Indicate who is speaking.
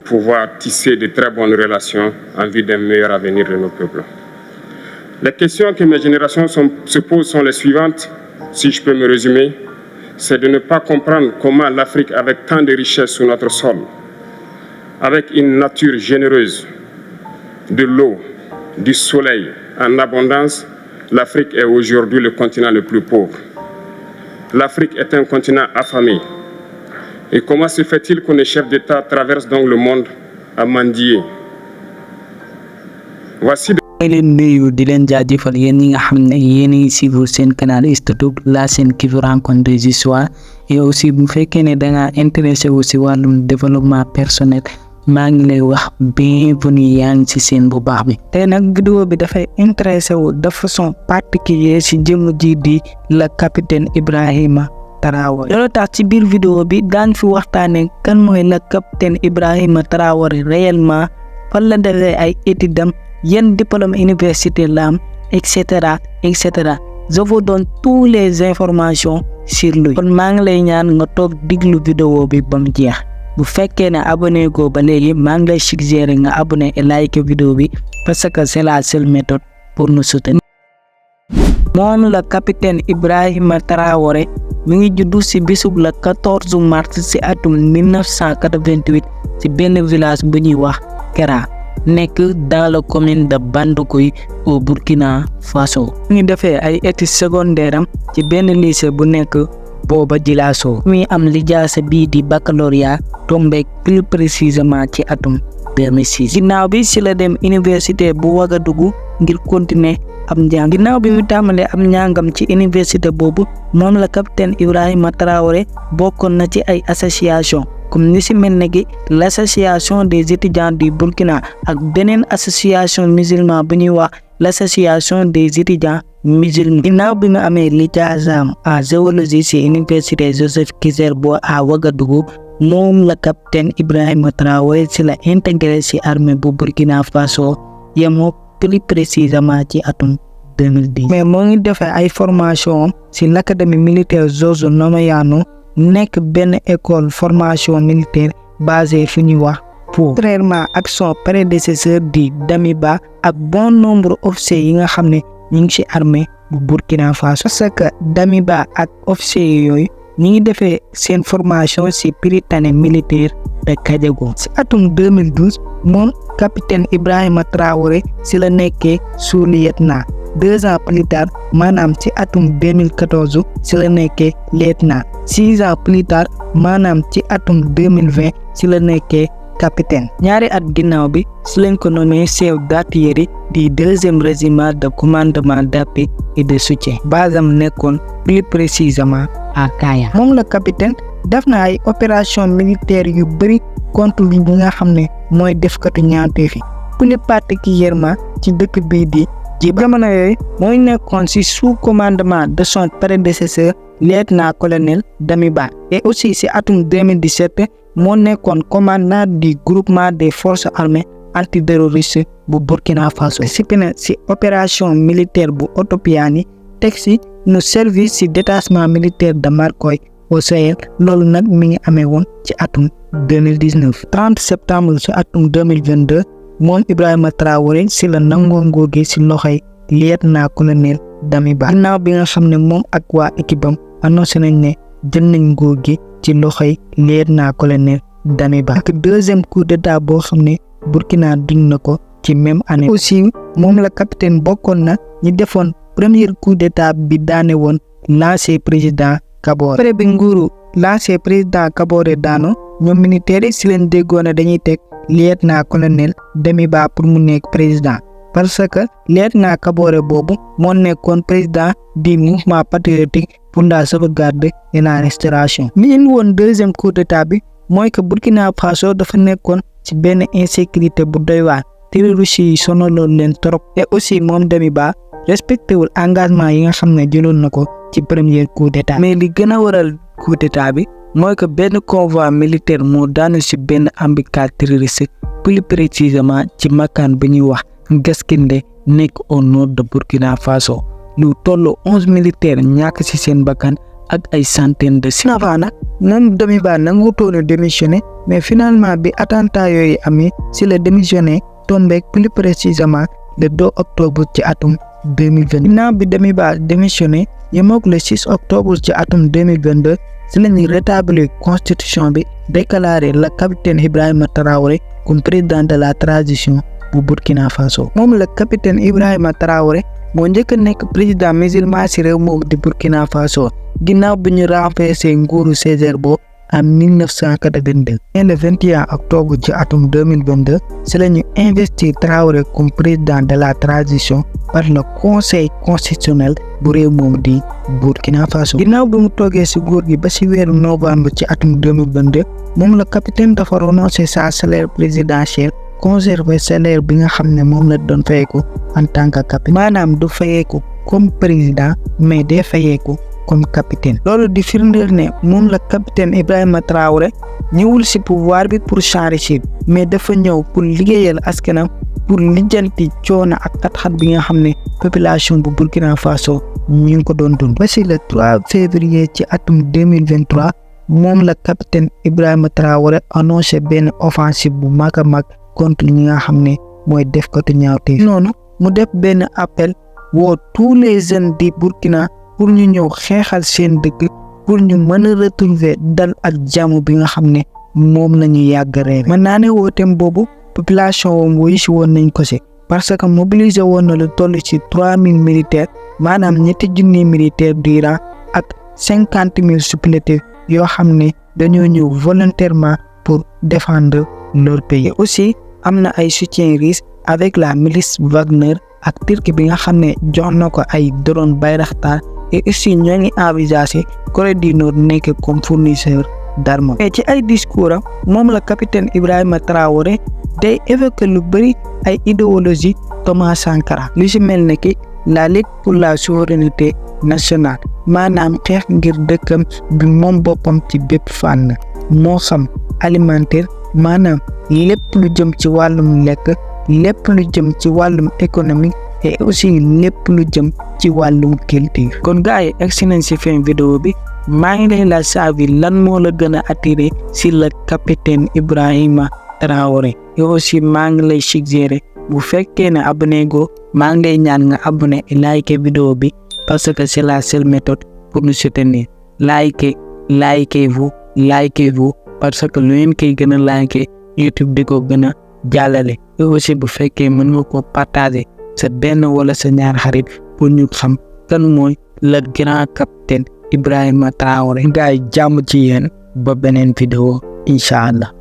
Speaker 1: pouvoir tisser de très bonnes relations en vue d'un meilleur avenir de nos peuples. Les questions que mes générations se posent sont les suivantes, si je peux me résumer. C'est de ne pas comprendre comment l'Afrique, avec tant de richesses sur notre sol, avec une nature généreuse, de l'eau, du soleil en abondance, l'Afrique est aujourd'hui le continent le plus pauvre. L'Afrique est un continent affamé. Et comment se fait-il que les chefs d'État traversent donc le monde à mendier? Voici
Speaker 2: may leen nuyu di leen jaajëfal yéen ñi nga xam ne yéen a ngi suivre seen canal YouTube la chaîne qui vous raconte des histoires et aussi bu fekkee ne da ngaa intéressé wu si wàllum développement personnel maa ngi lay wax bienvenue yaa ngi ci seen bu baax bi. tey nag vidéo bi dafay intéressé wu de façon particulière si jëmm ji di la capitaine Ibrahima Traoré. loolu tax ci biir vidéo bi daan fi waxtaanee kan mooy la capitaine Ibrahima Traoré réellement, fan la defee ay études am, yan diplôme université la am, etc. Je vous donne toutes les informations sur lui. kon maa ngi lay ñaan nga toog diglu vidéo bi ba mu jeex. bu fekkee ne abonné go ba léegi maa ngi lay suggérer nga abonné et like vidéo bi parce que c'est la seule méthode pour nous soutenir. moom la capitaine Ibrahima Traoré mi ngi juddu ci bisub la 14 mars ci atum 1988 ci benn village bu ñuy wax Kera nekk dans la commune de Bandoukoui au Burkina Faso. mi ngi defee ay études secondaires am ci benn lycée bu nekk booba Djilasso. mi am lijaasa bii di baccalauréat tombé plus précisément ci atum 2006. ginnaaw bi ci la dem université bu Ouagadougou ngir continuer am njàng. ginnaaw bi mu tàmbalee am njàngam ci université boobu moom la capitaine Ibrahima Traoré bokkoon na ci ay association comme ni ci mel ne gi l'association des étudiants du Burkina ak beneen association musulman bu ñuy wax l'association des étudiants musulmans. ginnaaw bi mu amee lijaasam en géologie ci université Joseph Kizerbo à Ouagadougou moom la capitaine Ibrahima Traoré ci la intégré ci armée bu Burkina Faso yemoo plus précisément ci atum 2010. mais moo ngi defee ay formation ci l'académie militaire Georges Namayano nekk benn école formation militaire basée fu ñuy wax Pau. contrairement ak son prédécesseur di Damiba ak bon nombre officiers yi nga xam ne ñu ngi ci armée bu Burkina Faso. parce que Damiba ak officiers yooyu ñu ngi defee seen formation ci Prytanée militaire de Kadiago. ci atum 2012 moom capitaine Ibrahima Traoré ci la nekkee sous-lieutenant. 2 ans plus tard maanaam ci atum 2014 ci la nekkee lieutenant. 6 ans plus tard maanaam ci atum 2020 ci la nekkee capitaine. ñaari at ginnaaw bi ci lañ ko nommé chef d'artillerie du 2e régiment de commandement d'appui et de soutien. basam nekkoon plus précisément à Kaya. moom la capitaine def na ay opération militaire yu bëri contre li nga xam ne mooy defkatu ñaawteef yi plus particulièrement ci dëkk bii di Djiba. jamono yooyu mooy nekkoon ci sous commandement de son prédécesseur lieutenant colonel Damiba. et aussi ci atum 2017 moo nekkoon commandant du groupement des forces armées antiterroristes bu Burkina Faso. ci opération militaire bu Otopiani teg ci nu service ci détachement militaire de Marcoy au Sahel. loolu nag mi ngi amee woon ci atum 2019. 30 septembre ci atum 2022 moom Ibrahima Traoré ci la nangoo nguur gi ci loxoy lieutenant colonel Damiba. ginnaaw bi nga xam ne moom ak waa équipe am annoncé nañ ne jël nañ nguur gi ci loxoy lieutenant colonel Damiba. ak 2e coup d'état boo xam ne Burkina duñ na ko ci même année. aussi moom la capitaine bokkoon na ñi defoon premier coup d'état bi daane woon l'ancien président Kaboré. après bi nguuru l'ancien président Kaboré daano ñoom militaires yi ci leen déggoon dañuy teg lieutenant colonel Damiba pour mu nekk président parce que lieutenant Kaboré boobu moo nekkoon président du mouvement patriotique pour la sauvegarde et la restauration. li indi woon 2e coup d'état bi mooy que Burkina Faso dafa nekkoon ci benn insécurité bu doy waar terroristes yi sonaloon leen trop. et aussi moom Damiba respecté wul engagement yi nga xam ne jëloon na ko ci premier coup d'état. mais li gën a waral coup d'état bi mooy que benn convoi militaire moo daanu ci benn embuscade terroriste plus précisément ci makkaan bi ñuy wax Gaskindé nekk au nord de Burkina Faso. lu tollu 11 militaires ñàkk ci seen bakkan ak ay centaines de civils. nag moom Damiba nanguutoon a démissionné mais finalement bi attentat yooyu amee si la démissionné tombeek plus précisément le 2 octobre ci atum 2020. ginnaaw bi Damiba démissionné yemook le 6 octobre ci atum 2022 si la ñuy rétablir constitution bi déclarer le capitaine Ibrahima Traoré comme président de la transition bu Burkina Faso. moom le capitaine Ibrahima Traoré moo njëkk a nekk président musulman si réew moomu di Burkina Faso ginnaaw bi ñu renversé nguuru Césaire boobu en 1982. le 21 octobre ci atum 2022 si la ñu investir Traoré comme président de la transition par le conseil constitutionnel bu réew moomu di Burkina Faso. ginnaaw bi mu toogee si nguur gi ba si weeru novembre ci atum 2022 moom le capitaine dafa renoncé sa salaire présidentiel conserver salaire bi nga xam ne moom la doon fayeeku en tant que capitaine maanaam du fayeeku comme président mais day fayeeku comme capitaine. loolu di firndeel ne moom la capitaine Ibrahima Traoré ñëwul si pouvoir bi pour s'enrichir mais dafa ñëw pour liggéeyal askanam pour lijjanti coono ak xat-xat bi nga xam ne population bu Burkina Faso ñu ngi ko doon dund. ba si le 3 février ci atum 2023 moom la capitaine Ibrahima Traoré annoncé benn offensive bu mag a mag contre ñi nga xam ne mooy def ko te ñaawteef. noonu mu def benn appel woo tous les jeunes di Burkina pour ñu ñëw xeexal seen dëkk pour ñu mën a retrouver dal ak jàmm bi nga xam ne moom nañu yàgg reer. mën naa ne wooteem boobu population woom wuyu si woon nañ ko si parce que mobilisé woon na lu toll ci 3000 militaires maanaam 7,000 militaires d'Iran ak 50,000 supplétifs yoo xam ne dañoo ñëw volontairement pour défendre leur pays. aussi am na ay soutien russe avec la milice Wagner ak Turquie bi nga xam ne jox na ko ay drone Bayraktar et aussi ñoo ngi envisagé Corée du Nord nekk comme fournisseur d'armes. mais ci ay discours am moom la capitaine Ibrahima Traoré day évoquer lu bëri ay idéologie Thomas Sankara lu ci mel ne ki la lutte pour la souveraineté nationale maanaam xeex ngir dëkkam bi moom boppam ci bépp fànn moo xam alimentaire maanaam lépp lu jëm ci wàllum lekk lépp lu jëm ci wàllum économique et aussi lépp lu jëm ci wàllum culture. kon gars yi egsi nañ si fin vidéo bi maa ngi lay laaj sa avis lan moo la gën a attiré si le capitaine Ibrahima Traoré et aussi maa ngi lay suggérer bu fekkee ne abonné go maa ngi lay ñaan nga abonné et liker vidéo bi parce que c'est la seule méthode pour nous soutenir. likez-vous parce que lu ngeen koy gën a liker YouTube di ko gën a jàllale et aussi bu fekkee mën nga ko partager sa benn wala sa ñaar xarit pour ñu xam kan mooy le grand capitaine Ibrahima Traoré. gars yi jàmm ci yéen ba beneen vidéo incha allah.